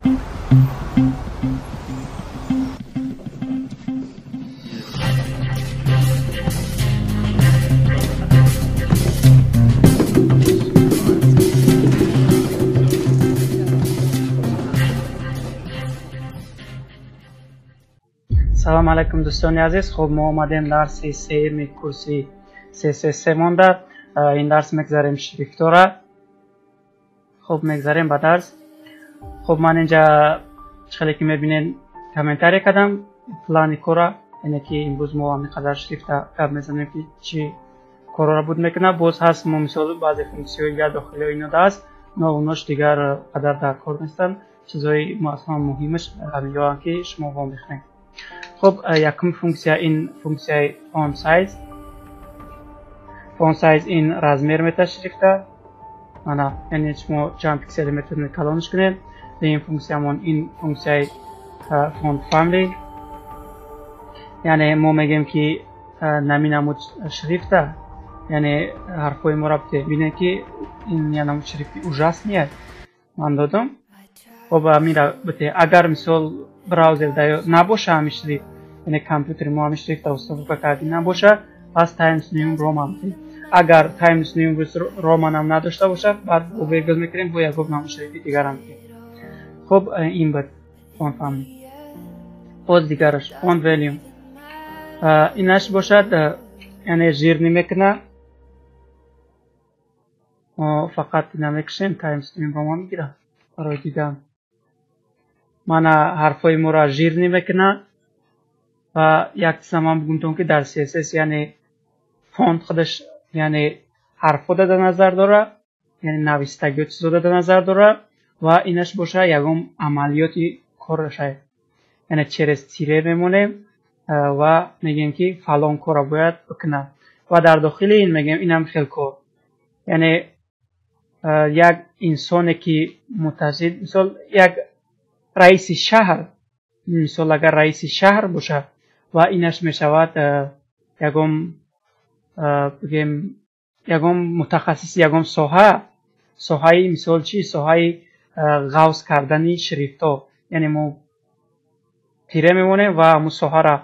Салом алейкум, дӯстони азиз. Хуб, мо омадем дарси сеюми курси CSS монда. Ин дарс мегзарем шрифтора. Хуб, мегзарем ба дарс. Хуб, ман инҷа хеле ки мебинед комментария кардам плани кора, яъне ки имрӯз мо ҳамин қадар шрифта гап мезанем, ки чӣ корора буд мекунад. Боз ҳаст мо мисол баъзе функсияҳои дигар дохилиҳои инода аст, но онош дигар қадар дар кор нестанд. Чизҳои аслан муҳимаш ҳаминҷоанд, ки шумо вомехӯред. Хуб, якум функсия ин функсияи font size. Font size ин размер мета шрифта. Мана, яъне шумо чанд пиксели метавонед калонш кунед. Дуюм функсиямон ин функсияи font family. Яъне мо мегӯем, ки нами намуд шрифта, яъне ҳарфҳои моро бинед, ки ин я намуд шрифти ужасный ман додам. Хуб, амира бите. Агар мисол браузер набоша ҳамин шрифт, яъне компютери мо ҳамин шрифта установка карди набоша, пас Times New Roman. Агар Times New Roman ҳам надошта бошад, баъд вергул мекунем бо ягон намуд шрифти дигарам. Хуб, ин буд font family. Боз дигараш font volume. Инаш бошад, яъне жирный мекуна. Мо фақат ина мекушем, Times New Roman мегирам барои дидан. Мана, ҳарфҳои моро жирный мекунад. Ва як чиза ман бигӯмтон, ки дар CSS яъне font худаш яъне ҳарфҳо дар назар дора, яъне навистагиҳо чизо дар назар дора, ва инаш боша ягон амалиёти корашай. Яъне через тире мемонем ва мегӯем, ки фалон корро бояд бикунад. Ва дар дохили ин мегӯем инам хел кор. Яъне як инсоне ки мутазид, мисол як раиси шаҳр, мисол агар раиси шаҳр бошад, ва инаш мешавад ягон, бигем, ягон мутахассиси ягон соҳа, соҳаи мисол чи, соҳаи ғавз кардани шрифтҳо. Яъне мо тире мемонем ва ҳамун соҳаро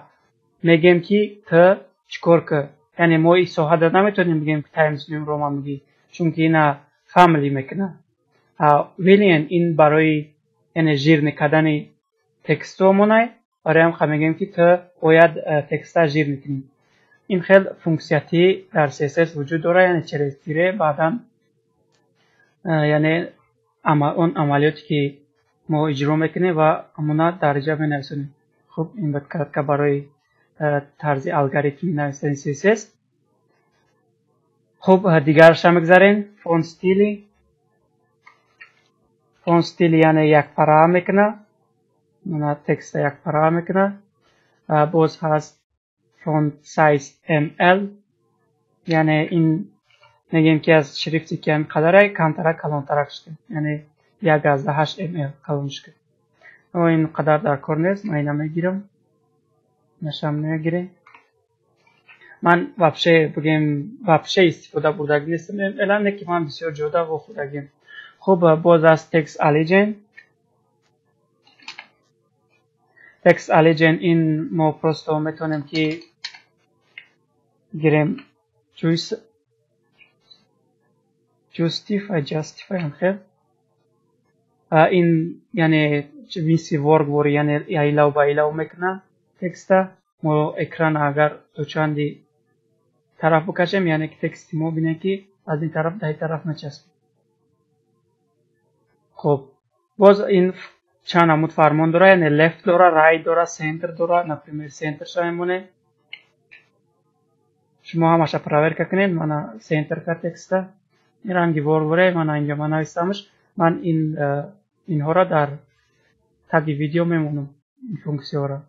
мегӯем, ки ту чӣ кор кун. Яъне мо ин соҳада наметавонем бигӯем, ки Times New Roman бигӣ, чунки ина family мекунад. Volume ин барои яъне жирный кардани текстҳо монай, барои ҳам мегӯем, ки ту бояд текста жирный кунӣ. Ин хел функсиятӣ дар CSS вуҷуд дорад, яъне через тире баъдан яъне он амалиёте ки мо иҷро мекунем ва ҳамона дар инҷа менависонем. Хуб, ин буд кратко барои тарзи алгоритми нависани CSS. Хуб, дигарашро мегзарем. Font style. Font style яъне якпараа мекунад, мана текста якпараа мекунад. Боз ҳаст font size ml, яъне ин мегӯем, ки аз шрифте ки ҳамин қадарай камтарак калонтарак шуд, яъне 1,8 ml калонш кунем. Ин қадар дар кор нест, ман ина мегирам, инашам мегирем. Ман вообще бигем вообще истифода бурдагӣ нестам ml, не ки ман бисёр ҷода вохӯрдагим. Хуб, боз аз text align. Text align ин мо просто метавонем, ки гирем justify, justify ҳам хел. Ин яъне мисли Word вори, яъне илав ба илав мекунад текста. Мо экран агар то чанди тараф бикашем, яъне ки тексти мо бинем, ки аз ин тараф дар ин тараф мечаспад. Хуб, боз ин чанд намуд фармон дора, яъне left дора, right дора, center дора. Например, center ша мемонем. Шумо ҳамаша проверка кунед. Мана, center ка текста. Ин ранги ворворе мана инҷа ман навистамаш. Ман ин инҳоро дар таги видео мемонам, ин функсияҳоро.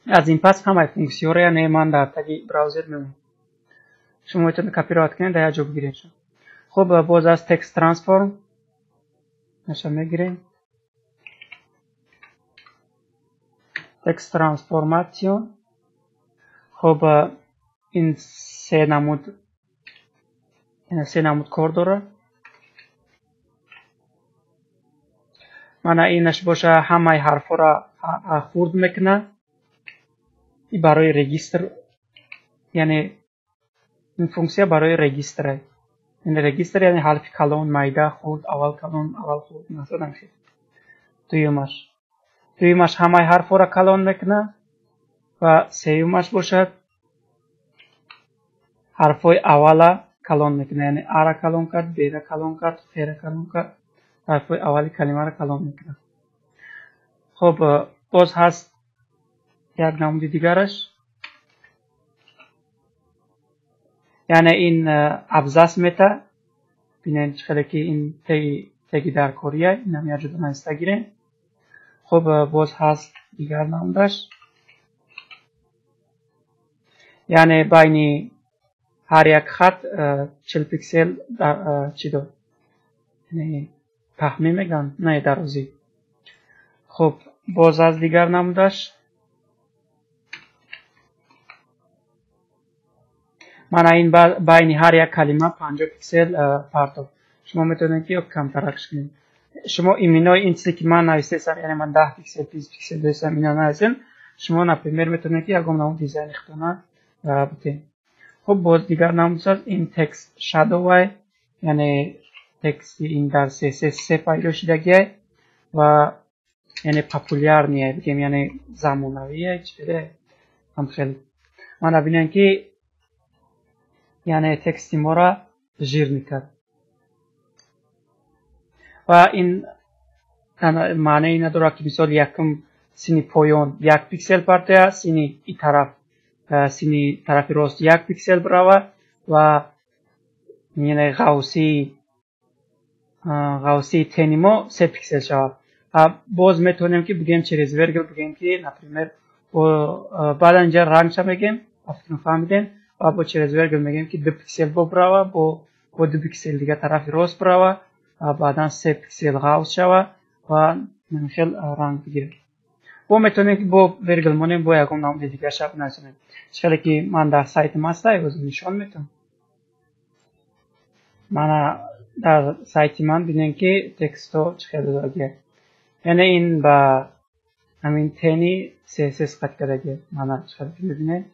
Аз ин пас ҳамаи функсияҳоро яъне ман дар таги браузер мемонам. Шумо метавонед копировать кунед, дар як ҷо бигиред. Хуб, боз аз text transform наша мегирем. Text transformation. Хуб, ин се намуд кор дорад. Мана инаш боша ҳамаи ҳарфҳоро хурд мекунад. И барои регистр, яъне ин функсия барои регистр. Яъне регистр яъне ҳарфи калон, майда, хурд, аввал калон, аввал хурд, масалан хел. Дуюмаш ҳамаи ҳарфҳоро калон мекунад ва сеюмаш бошад ҳарфҳои аввала калон мекунад, яъне А-ра калон кард, Б-ра калон кард, Ф-ра калон кард, ҳарфҳои аввали калимаро калон мекунад. Хоб, боз ҳаст як намуди дигараш, яъне ин абзац мета. Бинед чӣ хеле ки ин теги даркория, инам як ҷудо нависта гирем. Хоб, боз ҳаст дигар намудаш, яъне байни ҳар як хат 40 пиксел чӣ дод, яъне паҳмӣ мегӯянд, не дарозӣ. Хоб, боз аз дигар намудаш, мана ин байни ҳар як калима 50 пиксел партоб. Шумо метавонед ки ё камтаракш кунед. Шумо именои ин чизе ки ман навистесам, яъне ман 10 пиксел, 20 пиксел доистам, ина нависем, шумо например метавонед ки ягон намуд дизайни худтона бутед. Хоб, боз дигар намуд аст ин text shadow, яъне тексти ин дар CSS3 пайдо шудагиай ва яъне популярния бигем, яъне замонавия, чизе ҳам хел. Мана бинем ки яъне тексти моро жир мекард. Ва ин маънае надорад ки мисол якум сини поён 1 пиксел партоя, сини и тараф, сини тарафи рост 1 пиксел бирава ва яъне ғавсии тени мо 3 пиксел шавад. Боз метавонем ки бигем через вергл, бигем ки например баъдан инҷа рангша мегем, фикрам фаҳмидем, ва бо через вергл мегем ки 2 пиксел бо бирава, бо 2 пиксел дига тарафи рост бирава, ва баъдан 3 пиксел ғавс шава ва хел ранг бигирад. Бо метавонем ки бо вергл монем, бо ягон намуди дигар шаб насонем. Чӣ хеле ки ман дар сайти маста имрӯз нишон метавонам. Мана дар сайти ман бинем ки текстҳо чӣ хел додагианд. Яъне ин ба ҳамин тени CSS қат кардагианд. Мана чӣ хел мебинед.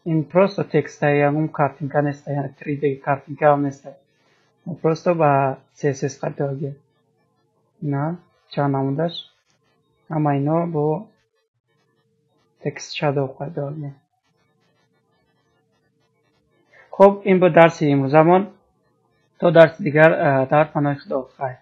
Ин просто текста, ягон картинка нест, яъне 3D картинка ҳам нест. Просто ба CSS қат додагианд. Ина чанд намудаш, ҳама ино бо text shadow қат додагианд. Хоб, ин буд дарси имрӯзамон. То дарси дигар дар паноҳи Худо. Хайр.